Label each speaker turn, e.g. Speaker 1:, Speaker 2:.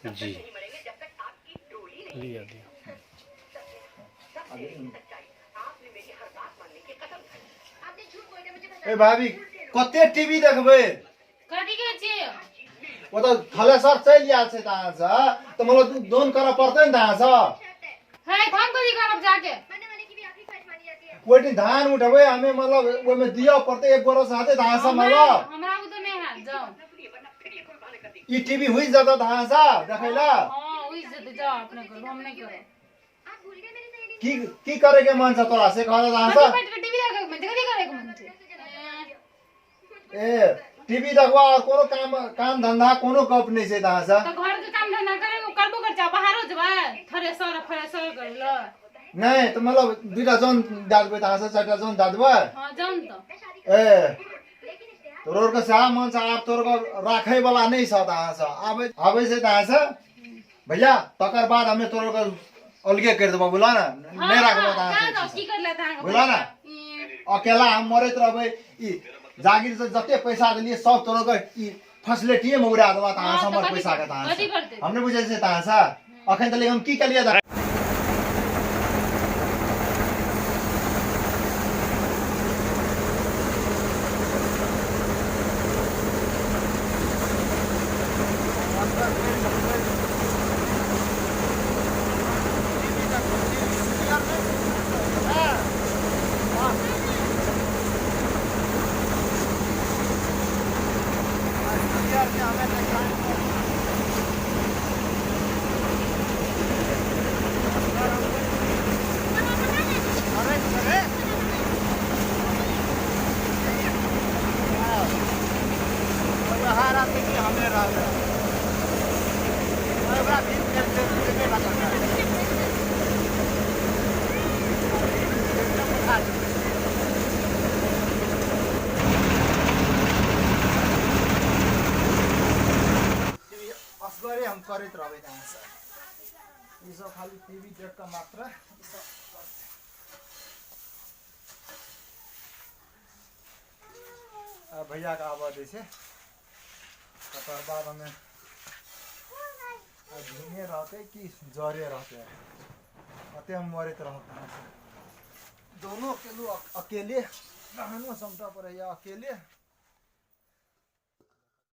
Speaker 1: जी लिअ दियौ।
Speaker 2: ए भाभी, कते टीवी देखबै?
Speaker 3: कथी के छी?
Speaker 2: ओ तऽ थलेसर चलि आयल छै तऽ अहाँसँ तऽ मतलब दोन करऽ पड़तै ने तऽ अहाँसँ।
Speaker 3: है, हम कथी करब जाके?
Speaker 2: ओहिठाम धान उठबै हमे, मतलब ओहिमे दिअ पड़तै, एक गोरस हेतै तऽ अहाँसँ मतलब
Speaker 3: हमरा ओ तऽ नहि हैत, जाउ।
Speaker 2: ई टीवी हुइस जेतै तऽ अहाँसँ देखै लए।
Speaker 3: हँ, उठि जेतै, जाउ, अपने करू, हम नहि करब।
Speaker 2: की की करे के मन छ तोरा से कह दे अहाँ
Speaker 3: कथी
Speaker 2: से।
Speaker 3: बैठ के टीवी देखे के मन छै? कथी करे के मन छै?
Speaker 2: ए, टीवी देखबा और कोनो काम काम धंधा कोनो गप नहीं छै अहाँ से।
Speaker 3: तऽ घर के काम धंधा करे करबो कर छै, बाहरो जेबै थ्रेसर फ्रेसर करे ल?
Speaker 2: नहीं तऽ मतलब दुईटा जन दए देबै तऽ अहाँ से, चारिटा जन दए देबै।
Speaker 3: हँ, जन तऽ।
Speaker 2: ए, तोरो के सएह मन छै। आब तोर के राखै वाला नहीं छ तऽ अहाँ से आबै आबै छै तऽ अहाँ से भैया, तकर बाद हमे तोरो के अलगे कर देबो, बुझला ने? नहीं राखबो तऽ अहाँ से
Speaker 3: की कर लेत अहाँके?
Speaker 2: बुझला ने? अकेला हम मरैत रहबै। ई जागीर से जते पैसा देलियै सब तोरो के ई फैसिलिटीए में उड़ा देला तऽ अहाँ से
Speaker 3: हँ, तऽ
Speaker 2: हमर
Speaker 3: कथी
Speaker 2: पैसा के तऽ अहाँ
Speaker 3: कथी
Speaker 2: से
Speaker 3: करतै?
Speaker 2: हम नहि बुझै छियै तऽ अहाँ से अखन तक हम की केलियै तऽ असगरे हम करैत रहबै अहाँसँ। ई सब खाली टीवी देख कऽ मात्र ई सब भैयाके आबऽ दै छै, तकर बाद हमे घूमे रहतै कि जरे रहतै, कते हम मरैत रहब अहाँसँ। दोनो अकेलो अकेले धानो समटऽ पड़ैए अकेले।